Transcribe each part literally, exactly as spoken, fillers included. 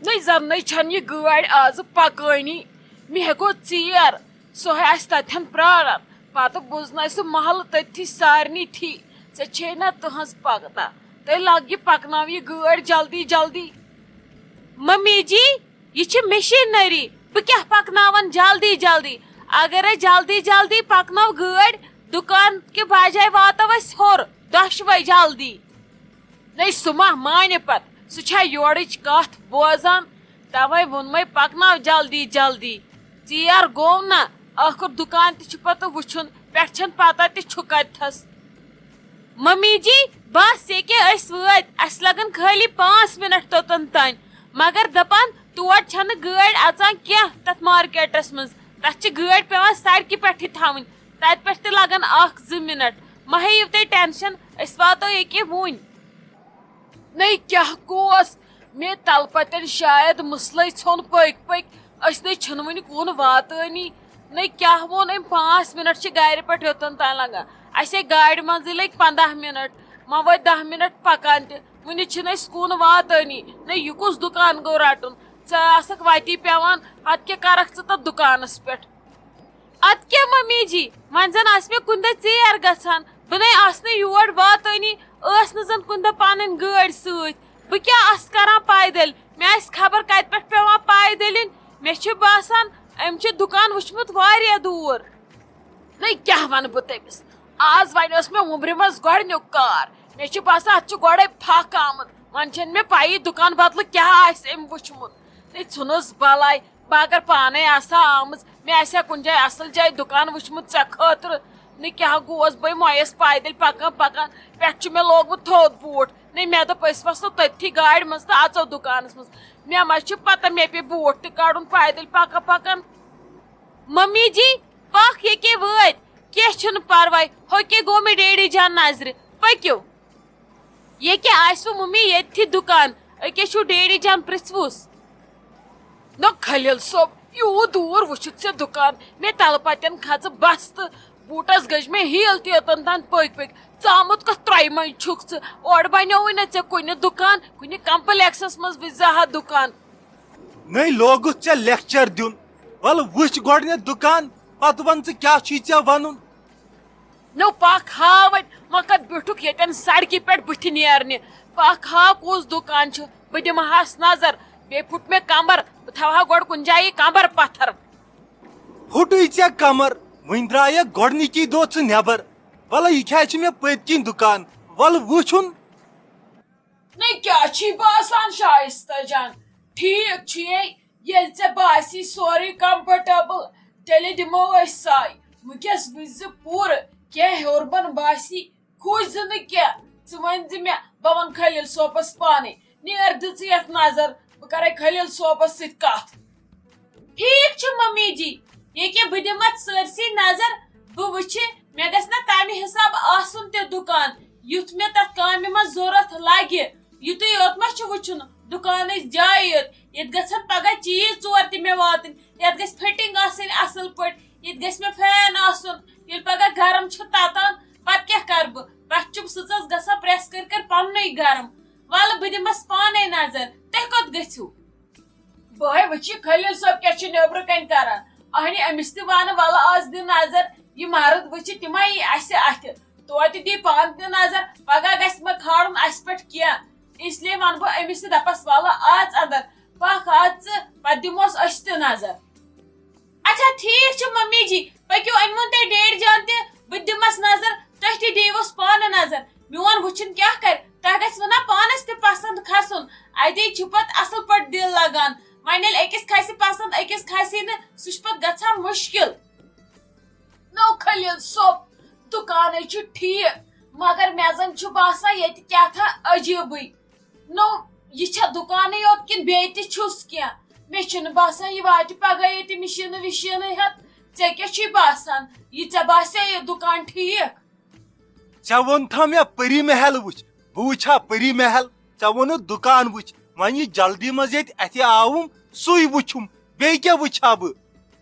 نٔے زَن نٔے چھَنہٕ یہِ گٲڑۍ آزٕ پَکٲنی۔ مےٚ ہیٚکو ژیر، سُہ ہے آسہِ تَتٮ۪ن پرٛاران۔ پَتہٕ بوزنایہِ سُہ محلہٕ تٔتھی سارنٕے تھی، "ژےٚ چھے نہ تٕہٕنٛز پَکتا؟ تُہۍ لَگ یہِ پَکناو یہِ گٲڑۍ جلدی جلدی۔" ممی جی، یہِ چھِ machinery، بہٕ کیٛاہ پَکناوَن جلدی جلدی؟ اگرے جلدی جلدی پَکناو گٲڑۍ، دُکان کہِ بجایہِ واتو أسۍ ہیوٚر دۄشوَے جلدی۔ نَے سُہ ما مانہِ پتہٕ، سُہ چھا یورٕچ کتھ بوزان؟ توے ووٚنمے پکناو جلدی جلدی۔ ژیر گوٚو نہ، ٲخٕر دُکان تہِ چھُ پتہٕ وٕچھُن، پٮ۪ٹھ چھَنہٕ پتہ تہِ چھُ کتتھس۔ ممی جی، بس ییٚکیٛاہ أسۍ وٲتۍ، اَسہِ لگن خٲلی پانٛژھ منٹ توٚتن تانۍ۔ مگر دپان تور چھنہٕ گٲڑۍ اژان کینٛہہ تتھ مارکیٹس منٛز، تتھ چھِ گٲڑۍ پٮ۪وان سڑکہِ پٮ۪ٹھٕے تھاوٕنۍ، تتہِ پٮ۪ٹھ تہِ لگن اکھ زٕ منٹ۔ مہ ہیٚیِو تُہۍ ٹینشن، أسۍ واتو ییٚکیٛاہ وُنۍ۔ نٔے کیٛاہ گوس؟ مےٚ تلہٕ پتٮ۪ن شاید مسلے ژھیوٚن پٔکۍ پٔکۍ۔ أسۍ نَے چھِنہٕ وُنہِ کُن واتٲنی۔ نٔے کیٛاہ ووٚن أمۍ، پانٛژھ منٹ چھِ گرِ پٮ۪ٹھ یوٚتن تام لگان۔ اَسے گاڑِ منٛزٕے لٔگۍ پنٛداہ منٹ۔ وۄنۍ وٲتۍ دَہ منٹ پکان تہِ، وُنہِ چھِنہٕ أسۍ کُن واتٲنی۔ نٔے یہِ کُس دُکان گوٚو رٹُن؟ ژٕ آسکھ وتی پٮ۪وان، پتہٕ کیٛاہ کرکھ ژٕ تتھ دُکانس پٮ۪ٹھ؟ ادٕ کیٛاہ ممی جی، وۄنۍ زن آسہِ مےٚ کُنہِ دۄہ ژیر گژھان، بہٕ نے آسہٕ نہٕ یور واتٲنی، ٲس نہٕ زن کُنہِ دۄہ پنٕنۍ گٲڑۍ سۭتۍ۔ بہٕ کیٛاہ آسہٕ کران پیدل؟ مےٚ آسہِ خبر کتہِ پٮ۪ٹھ پٮ۪وان پیدل یُن۔ مےٚ چھُ باسان، أمۍ چھُ دُکان وُچھمُت واریاہ دوٗر۔ نٔے کیٛاہ ونہٕ بہٕ تٔمِس؟ آز وۄنۍ اوس مےٚ وُمرِ منٛز گۄڈٕنیُک کار۔ مےٚ چھُ باسان، اتھ چھُ گۄڈے پھکھ آمُت۔ وۄنۍ چھَنہٕ مےٚ پیی دُکان بدلہٕ کیٛاہ آسہِ أمۍ وُچھمُت۔ نٔے ژھٕنُس بلاے۔ بہٕ اگر پانے آسہٕ ہا آمٕژ، مےٚ آسہِ ہا کُنہِ جایہِ اصل جایہِ دُکان وٕچھمُت ژےٚ خٲطرٕ۔ نہٕ کیٛاہ گوس بہٕ مۄیس پیدل پکان پکان، پٮ۪ٹھٕ چھُ مےٚ لوگمُت تھوٚد بوٗٹھ۔ نٔے مےٚ دوٚپ أسۍ وسو تٔتھی گاڑِ منٛز تہٕ اژو دُکانس منٛز۔ مےٚ ما چھِ پتہ مےٚ پیٚیہِ بوٗٹھ تہِ کڑُن پیدل پکان پکان۔ ممی جی، پکھ ییٚکے وٲتۍ، کینٛہہ چھُنہٕ پرواے، ہوٚکے گوٚو مےٚ ڈیڈی جان نظرِ، پٔکِو۔ ییٚکیٛاہ آسِوٕ مُممی ییٚتھی دُکان، أکیٛاہ چھُو ڈیڈی جان پرٛژھوُس۔ نہ خلیل صٲب، یوٗت دوٗر وٕچھِتھ ژےٚ دُکان، مےٚ تَلہٕ پَتٮ۪ن کھژٕ بَس تہٕ بوٗٹَس گٔج مےٚ ہیٖل تہِ یوٚتَن تام پٔکۍ پٔکۍ۔ ژامُت کَتھ ترٛایہِ منٛز چھُکھ ژٕ؟ اورٕ بَنیووُے نہ ژےٚ کُنہِ دُکان، کُنہِ کمپٕلیکسَس منٛز وٕچھ زِ ہا دُکان۔ نٔے لوگُتھ ژےٚ لیکچر دیُن۔ وَلہٕ وٕچھ گۄڈٕنٮ۪تھ دُکان، پَتہٕ وَن ژٕ کیٛاہ چھُے ژےٚ وَنُن۔ نو پکھ ہا وۄنۍ، وۄنۍ کتھ بیوٗٹھُکھ ییٚتٮ۪ن سڑکہِ پٮ۪ٹھ بٕتھِ نیرنہِ؟ پکھ ہا کُس دُکان چھُ، بہٕ دِمہٕ ہس نظر۔ بیٚیہِ پھُٹ مےٚ کمر، بہٕ تھاوٕ ہا گۄڈٕ کُنہِ جایہِ یہِ کمر پتھر۔ پھُٹُے ژےٚ کمر، وٕنۍ درٛایکھ گۄڈٕنِکی دۄہ ژٕ نٮ۪بر۔ وَلہٕ یہِ کیٛاہ چھِ مےٚ پٔتۍ کِنۍ دُکان، وَلہٕ وٕچھُن۔ نٔے کیٛاہ چھی باسان شایستہ جان؟ ٹھیٖک چھُ یے، ییٚلہِ ژےٚ باسی سورُے comfortable، تیٚلہِ دِمو أسۍ سَے۔ وٕنکیٚس وٕچھ زِ پوٗرٕ کینٛہہ ہیوٚر بۄن باسی، کھوٗژ زِ نہٕ کینٛہہ۔ ژٕ ؤنۍ زِ مےٚ، بہٕ وَنہٕ خلیل صٲبَس پانَے۔ نیر دِ ژٕ یَتھ نظر، بہٕ کَرَے خلیل صٲبَس سۭتۍ کَتھ۔ ٹھیٖک چھُ ممی جی، ییٚکیٛاہ بہٕ دِمہٕ اَتھ سٲرسٕے نظر، بہٕ وٕچھِ، مےٚ گژھِ نہ تَمہِ حساب آسُن تہِ دُکان، یُتھ مےٚ تَتھ کامہِ منٛز ضوٚرَتھ لَگہِ۔ یُتُے یوت ما چھُ وٕچھُن دُکانٕچ جاے یوت، ییٚتہِ گژھن پگاہ چیٖز ژور تہِ مےٚ واتٕنۍ، یَتھ گژھِ fitting آسٕنۍ اَصٕل پٲٹھۍ، ییٚتہِ گژھِ مےٚ fan آسُن، ییٚلہِ پگاہ گرم چھُ تَتان، پَتہٕ کیٛاہ کَرٕ بہٕ؟ پَتہٕ چھُم سٕژَس گژھان press کٔرۍ کٔرۍ پَنُنُے گرم۔ وَلہٕ بہٕ دِمَس پانَے نظر، تُہۍ کوٚت گٔژھِو؟ بہٕ ہے وٕچھِ خلیل صٲب کیٛاہ چھُ نیٚبرٕ کَنۍ کَران۔ اَہنہِ أمِس تہِ وَنہٕ وَلہٕ آز دِ نظر، یہِ مرد وٕچھِ تہِ ما یی اَسہِ اَتھِ۔ توتہِ دی پانہٕ تہِ نظر، پگاہ گژھِ مہ کھالُن اَسہِ پٮ۪ٹھ کینٛہہ۔ اس لیے وَنہٕ بہٕ أمِس تہِ دَپَس وَلہٕ اَژ اَندَر، پَکھ اَژ ژٕ، پَتہٕ دِموس أسۍ تہِ نظر۔ اچھا ٹھیٖک چھُ ممی جی، پٔکِو أنۍ وُن تۄہہِ ڈیڈی جان تہِ، بہٕ تہِ دِمَس نظر، تُہۍ تہِ دِیوس پانہٕ نظر۔ میون وٕچھُن کیٛاہ کَرِ، تۄہہِ گژھِ وُنا پانَس تہِ پَسنٛد کھَسُن، اَتے چھُ پَتہٕ اَصٕل پٲٹھۍ دِل لَگان۔ وۄنۍ ییٚلہِ أکِس کھَسہِ پَسنٛد أکِس کھَسی نہٕ، سُہ چھُ پَتہٕ گژھان مُشکِل۔ نو خلیل صٲب، دُکانَے چھُ ٹھیٖک، مگر مےٚ زَن چھُ باسان ییٚتہِ کیٛاہ تھا عجیٖبٕے۔ نو، یہِ چھا دُکانٕے یوت کِنہٕ بیٚیہِ تہِ چھُس کینٛہہ؟ مےٚ چھُنہٕ باسان یہِ واتہِ پگاہ ییٚتہِ مِشیٖنہٕ وِشیٖنہٕ ہٮ۪تھ۔ ژےٚ کیٛاہ چھُے باسان؟ یہِ ژےٚ باسیا یہِ دُکان ٹھیٖک؟ ژےٚ ووٚن تھا مےٚ پٔری محل وٕچھ، بہٕ وٕچھِ ہا پٔری محل؟ ژےٚ ووٚنُتھ دُکان وٕچھ، وۄنۍ یہِ جلدی منٛز ییٚتہِ اَتھِ آوُم، سُے وٕچھُم، بیٚیہِ کیٛاہ وٕچھِ ہا بہٕ؟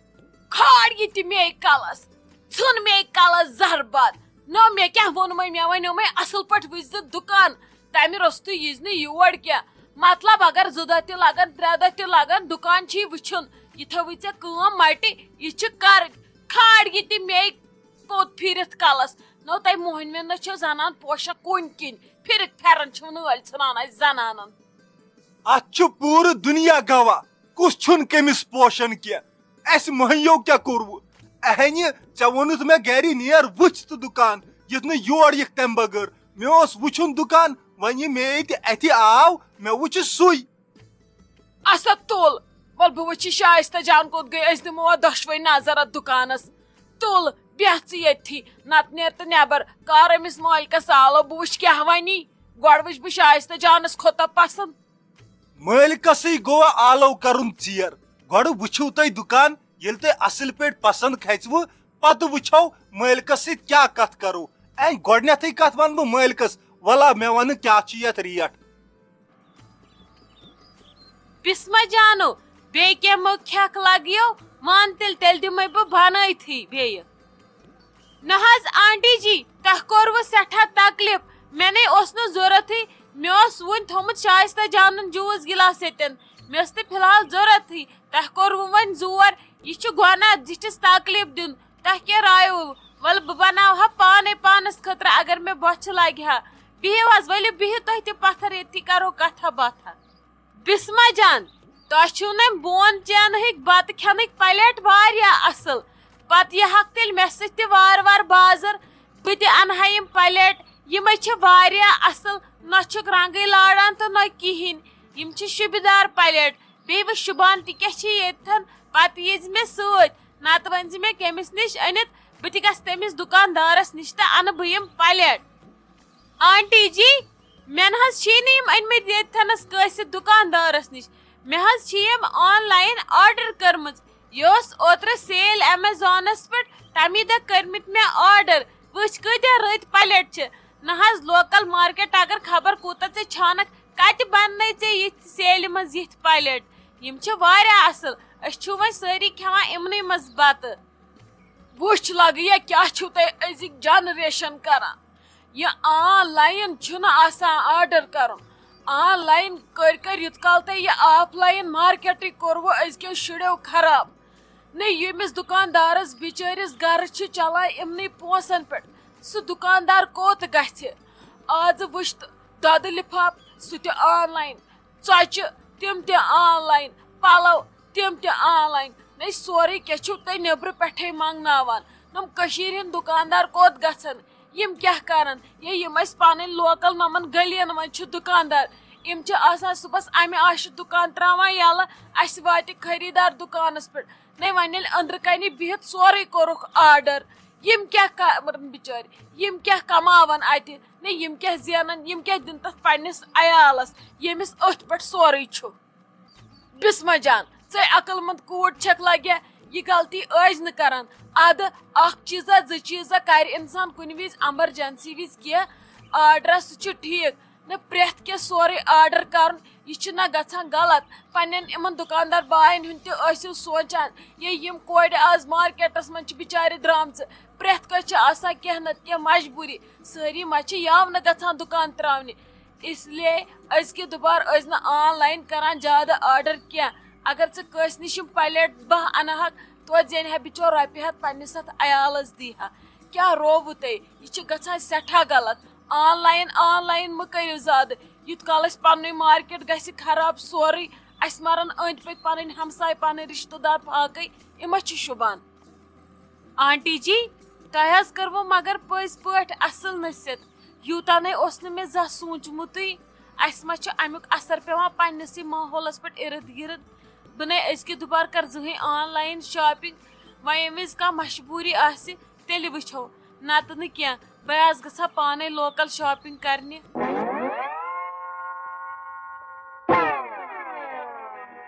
کھار یہِ تہِ مے کلس، ژھُن مے کلس زہر بد۔ نہ، مےٚ کیٛاہ ووٚنمے؟ مےٚ ونیومے اصل پٲٹھۍ وٕچھ زِ دُکان، تمہِ روٚستُے یِژ نہٕ یور کینٛہہ۔ مطلب، اگر زٕ دۄہ تہِ لگن، ترٛےٚ دۄہ تہِ لگن، دُکان چھُے وٕچھُن۔ یہِ تھٲوٕے ژےٚ کٲم مٹہِ، یہِ چھِ کرٕنۍ۔ کھاڑ یہِ تہِ مے کوٚت پھِرِتھ کلس۔ نو تۄہہِ موہنوٮ۪ن نہ چھو زنان پوشاک کُنۍ کِنۍ۔ پھِرِتھ پھٮ۪رن چھِو نٲلۍ ژھٕنان اَسہِ زنانن۔ اتھ چھُ پوٗرٕ دُنیا گواہ، کُس چھُنہٕ کٔمِس پوشان کینٛہہ۔ اسہِ مہنیو کیٛاہ کوٚروٕ؟ اہنہِ، ژےٚ ووٚنُتھ مےٚ گرِ نیر وٕچھ ژٕ دُکان، یُتھ نہٕ یور یِکھ تمہِ بغٲر۔ مےٚ اوس وٕچھُن دُکان، وۄنۍ یہِ مے تہِ اتھِ آو، مےٚ وٕچھ سُے۔ اسد تُل، وَل بہٕ وٕچھِ شایستہ جان کوٚت گٔے، أسۍ دِمو اَتھ دۄشوَے نظر اَتھ دُکانَس۔ تُل، بیٚہہ ژٕ ییٚتھی، نَتہٕ نیر تہٕ نٮ۪بر۔ کر أمِس مٲلکَس آلو، بہٕ وٕچھِ کیٛاہ وَنی۔ گۄڈٕ وٕچھِ بہٕ شایستہ جانَس کھوٚتا پسنٛد۔ مٲلکَسٕے گوٚو آلو کَرُن ژیر۔ گۄڈٕ وٕچھِو تُہۍ دُکان، ییٚلہِ تۄہہِ اَصٕل پٲٹھۍ پسنٛد کھژِوٕ، پَتہٕ وٕچھو مٲلکَس سۭتۍ کیٛاہ کَتھ کَرو۔ اَمہِ گۄڈٕنٮ۪تھٕے کَتھ وَنہٕ بہٕ مٲلکَس، وَلا مےٚ وَنہٕ کیٛاہ چھِ یَتھ ریٹ۔ بسمہ جانو، بیٚیہِ کینٛہہ مہٕ کھٮ۪کھ لگیو، مان تیٚلہِ، تیٚلہِ دِمے بہٕ بنٲیتھٕے بیٚیہِ۔ نہ حظ آنٹی جی، تۄہہِ کوٚروٕ سٮ۪ٹھاہ تکلیف، مےٚ نے اوس نہٕ ضوٚرتھٕے، مےٚ اوس وُنہِ تھوٚمُت شایستہ جانن جوٗس گِلاس ییٚتٮ۪ن، مےٚ ٲس نہٕ فی الحال ضوٚرتھٕے، تۄہہِ کوٚروٕ وۄنۍ زور، یہِ چھُ گۄناہ زِٹھِس تکلیف دیُن، تۄہہِ کیٛاہ رایو؟ وَلہٕ بہٕ بناوٕ ہا پانے پانس خٲطرٕ اگر مےٚ بۄچھِ لگہِ ہا۔ بِہِو حظ، ؤلِو بِہِو تُہۍ تہِ پتھر، ییٚتھی کرو کتھا باتھا۔ بسمہ جان، تۄہہِ چھِو نہٕ بون چینہٕکۍ بتہٕ کھٮ۪نٕکۍ پلیٹ واریاہ اصل۔ پتہٕ یہِ ہکھ تیٚلہِ مےٚ سۭتۍ تہِ وارٕ وارٕ بازر، بہٕ تہِ انہٕ ہا یِم پلیٹ۔ یِمے چھِ واریاہ اصل، نہ چھُکھ رنگٕے لاران تہٕ نہ کِہینۍ۔ یِم چھِ شوٗبِدار پلیٹ۔ بیٚیہِ وۄنۍ شوٗبان تہِ کیٛاہ چھِ ییٚتھٮ۪ن؟ پتہٕ ییٖزِ مےٚ سۭتۍ، نتہٕ ؤنۍ زِ مےٚ کٔمِس نِش أنِتھ، بہٕ تہِ گژھٕ تٔمِس دُکاندارس نِش تہٕ انہٕ بہٕ یِم پلیٹ۔ آنٹی جی، مےٚ نہ حظ چھی نہٕ یِم أنۍ مٕتۍ ییٚتھٮ۪نس کٲنٛسہِ دُکاندارس نِش، مےٚ حظ چھی یِم آن لاین آرڈر کٔرمٕژ۔ یہِ اوس اوترٕ سیل ایمیزونس پٮ۪ٹھ، تمی دۄہ کٔرمٕتۍ مےٚ آرڈر۔ وٕچھ کۭتیاہ رٕتۍ پلیٹ چھِ۔ نہ حظ لوکل مارکیٹ اگر خبر کوٗتاہ ژےٚ چھانکھ، کتہِ بننے ژےٚ یِتھ سیلہِ منٛز یِتھ پلیٹ؟ یِم چھِ واریاہ اصل، أسۍ چھِ وۄنۍ سٲری کھٮ۪وان یِمنٕے منٛز بتہٕ۔ وٕچھ لگہٕ، یہِ کیٛاہ چھِو تُہۍ أزِکۍ جنریشن کران؟ یہِ آن لاین چھُنہٕ آسان آرڈر کرُن۔ آن لاین کٔرۍ کٔرۍ یُتھ کال تۄہہِ یہِ آف لاین مارکیٹٕے کوٚروٕ أزکیو شُرٮ۪و خراب۔ نہ، ییٚمِس دُکاندارس بِچٲرِس گرٕ چھِ چلان یِمنٕے پونٛسن پٮ۪ٹھ، سُہ دُکاندار کوٚت گژھِ؟ آز وٕچھ تہٕ دۄدٕ لِفاف، سُہ تہِ آن لاین، ژۄچہِ، تِم تہِ آن لاین، پلو، تِم تہِ آن لاین۔ نہ، سورُے کینٛہہ چھِو تُہۍ نیٚبرٕ پٮ۪ٹھَے منٛگناوان۔ نۄم کٔشیٖرِ ہِنٛدۍ دُکاندار کوٚت گژھن؟ یِم کیٛاہ کرن؟ یے یِم اَسہِ پنٕنۍ لوکل نۄمن گٔلین منٛز چھِ دُکاندار، یِم چھِ آسان صُبحس اَمہِ آشہِ دُکان ترٛاوان یَلہٕ، اَسہِ واتہِ خریٖدار دُکانس پٮ۪ٹھ۔ نَے وۄنۍ ییٚلہِ أنٛدرٕ کَنہِ بِہِتھ سورُے کوٚرُکھ آرڈر، یِم کیٛاہ کا-، مطلب، بِچٲرۍ، یِم کیٛاہ کماون اَتہِ؟ نَے یِم کیٛاہ زینن؟ یِم کیٛاہ دِن تَتھ پنٛنِس عیالس، ییٚمِس أتھۍ پٮ۪ٹھ سورُے چھُ؟ بسمہ جان، ژٕے عقل مند کوٗر چھکھ لگیا، یہِ غلطی ٲسۍ نہٕ کران۔ ادٕ اکھ چیٖزا، زٕ چیٖزا کرِ انسان کُنہِ وِزِ ایمرجنسی وِزِ کینٛہہ آرڈرا، سُہ چھُ ٹھیٖک۔ نہ پرٛٮ۪تھ کینٛہہ سورُے آرڈر کرُن، یہِ چھُ نہ گژھان غلط۔ پننٮ۪ن یِمن دُکاندار باین ہُنٛد تہِ ٲسِو سونٛچان، یے یِم کورِ آز مارکیٹس منٛز چھِ بِچارِ درٛامژٕ، پرٛٮ۪تھ کٲنٛسہِ چھِ آسان کینٛہہ نتہٕ کینٛہہ مجبوٗری، سٲری ما چھِ یاونہٕ گژھان دُکان ترٛاونہِ۔ اس لیے أزکہِ دُبارٕ ٲسۍ نہٕ آن لاین کران زیادٕ آرڈر کینٛہہ۔ اگر ژٕ کٲنٛسہِ نِش یِم پلیٹ باہ انہٕ ہکھ، توتہِ زینہِ ہا بِچور رۄپیہِ ہتھ، پننِس اتھ عیالس دی ہا۔ کیٛاہ رووُ تۄہہِ؟ یہِ چھُ گژھان سٮ۪ٹھاہ غلط۔ آن لاین، آن لاین مہٕ کٔرِو زیادٕ۔ یوٗت کال اَسہِ پننُے مارکیٹ گژھِ خراب سورُے، اَسہِ مرن أنٛدۍ پٔکۍ پنٕنۍ ہمساے، پنٕنۍ رشتہٕ دار فاقے، یہِ ما چھُ شوٗبان؟ آنٹی جی، تۄہہِ حظ کٔروٕ مگر پٔزۍ پٲٹھۍ اصل نصیحت۔ یوٗتاہ نے اوس نہٕ مےٚ زانٛہہ سوٗنٛچمُتٕے۔ اَسہِ ما چھُ اَمیُک اثر پٮ۪وان پننِسٕے ماحولس پٮ۪ٹھ اِرد گِرد؟ بہٕ نے أزکہِ دُبارٕ کر زٕہٕنۍ آن لاین شاپنگ۔ وۄنۍ ییٚمہِ وِزِ کانٛہہ مجبوٗری آسہِ، تیٚلہِ وٕچھو، نتہٕ نہٕ کینٛہہ۔ بہٕ آس گژھان پانے لوکل شاپنگ کرنہِ۔